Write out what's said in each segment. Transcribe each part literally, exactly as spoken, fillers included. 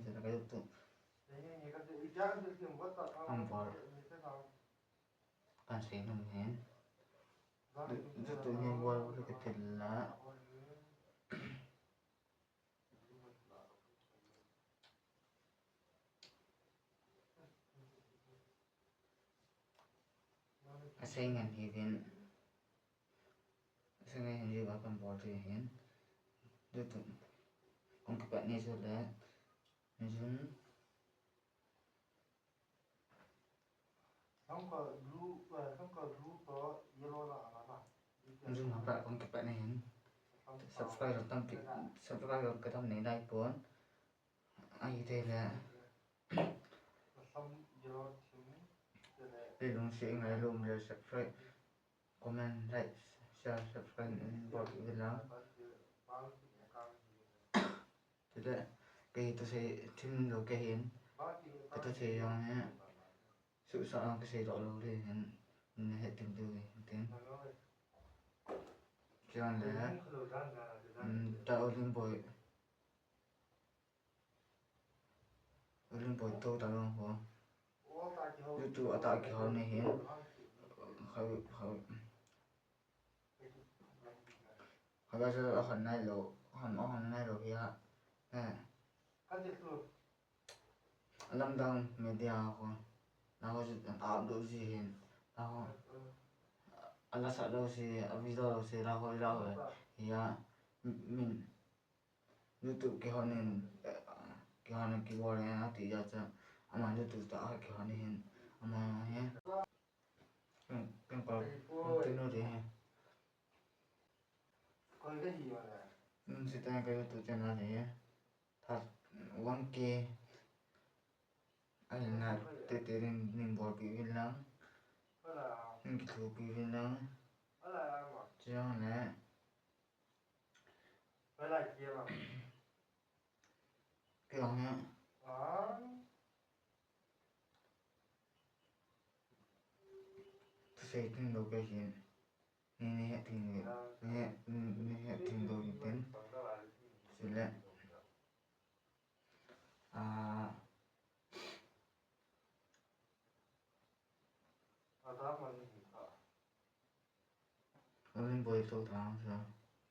Ka YouTube. Kan bol. Kan sei nom hin. YouTube hi bol ka thil la. Asei ngen hivin. Asei ngen hin, YouTube a kan bol thei hin. YouTube. Kong kipat ni chu le. Jun. Sangka blue, eh, sangka blue to yellow na ala na. Jun hapa kong kipat ni hin. Subscribe tam pi, subscribe ka tam nei nai pon. Ai te le. Sam yellow thim. Lung si ngai lum le subscribe. Comment, like, share, subscribe, and bol kit uvin lang. Chule, kei thusei thim lou kei hin. Ka thusei jong hi. Suhsah a kasei lou lou le hin. Na het thim diu hin tin. Chule, um, ta Olim Boy. Olim Boy to ta long ho. YouTube a ta kihou ni hin. Khau, khau. Khau a sa a hon nai lou, hon, a hon nai lou hi a. Eh. Alamdang Media ho. Na ho chu an up lou ji hin. Na ho. Ala sa lou si, a video lou si, la ho, la ho. Hi a. Min. YouTube kihon in, eh, kihon in kibol in ati jeh a chu, ama YouTube ta kihon in, ama hi. Ken, ken ko, continue de hi. Koi ka hi wala. Hmm, sita ka YouTube channel hi. Tha one K. Ahin na te te rin nin bol kit uvin lang. Nin kithopi uvin lang. Chujong le. Kei jong hi. Thusei thim lou kei hin. Ni, ni het thim lou. Ni het, ni, ni het thim lou ni tin. Chule. Ah. Olim Boy to thang sa.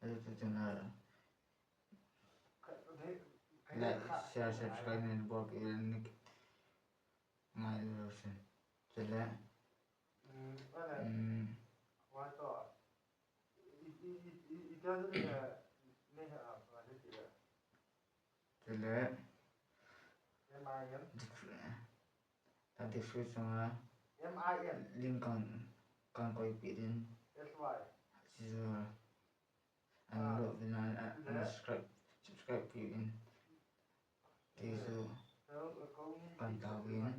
Ayo to channel. Like, share, subscribe, and bol kit uvin lang. Ngai lou sin. Chule. Hmm. Chule. Descri-, ta description a. Link kan, kan koi peh ding. Chule. An lo vin a, an subscribe, subscribe peh uvin. Ti chu kan tao uvin.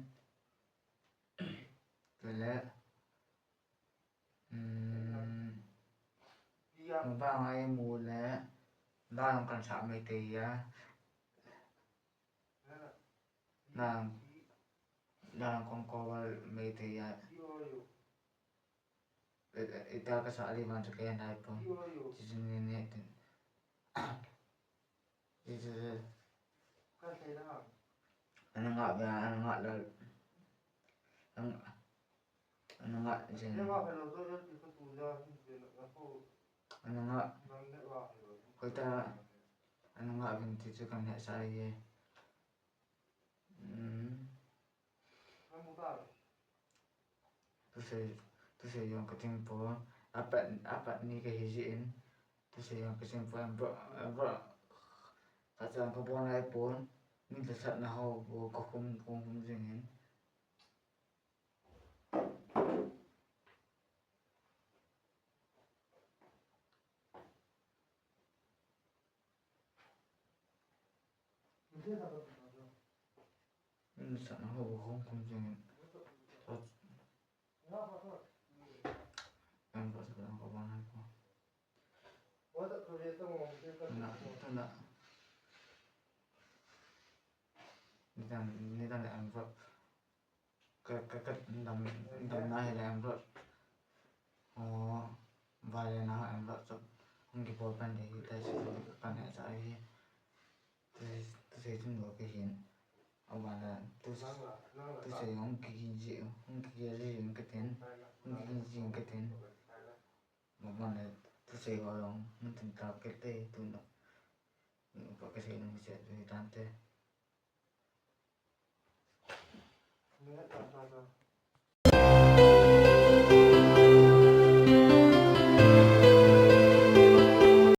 Chule. Hmm. Mukbang a imu le, mukbang kan sah mai thei a. Mukbang, mukbang kong cover mai thei a. Ita ka sah li van chu kei nai pon. Ti chu ni ni tin. Ana ngah ve, ana ngah lou. Ana, ana ngah jeng. Ana ngah. Hoitah, ana ngah vin ti chu kan hetsah e. Hmm. Thusei, thusei jong ka thim pon, apat, apat ni ka hi jeh in, thusei jong ka thim pon, bro, bro, khat jong ka bol nai pon, mi thusatna ho bou ka khum, khum, khum jing in. Min sa na ho khum khum jing. Em ko sa ko ba na ko. Na, na. Ni dan, ni dan em ko. Ka, ka, ka dam, damna hi le em ko. O, ba le na em ko. So, hung kibol pan de hi, tai si kan ne sa hi. Thusei, thusei thim lou kei hin. Aban le tu, thusei hung kigin ji, hung kigin ji katin, hung kigin ji katin. Aban le thusei ho jong hung tun ta kit te tun. Ka, kasei nom chu hitan.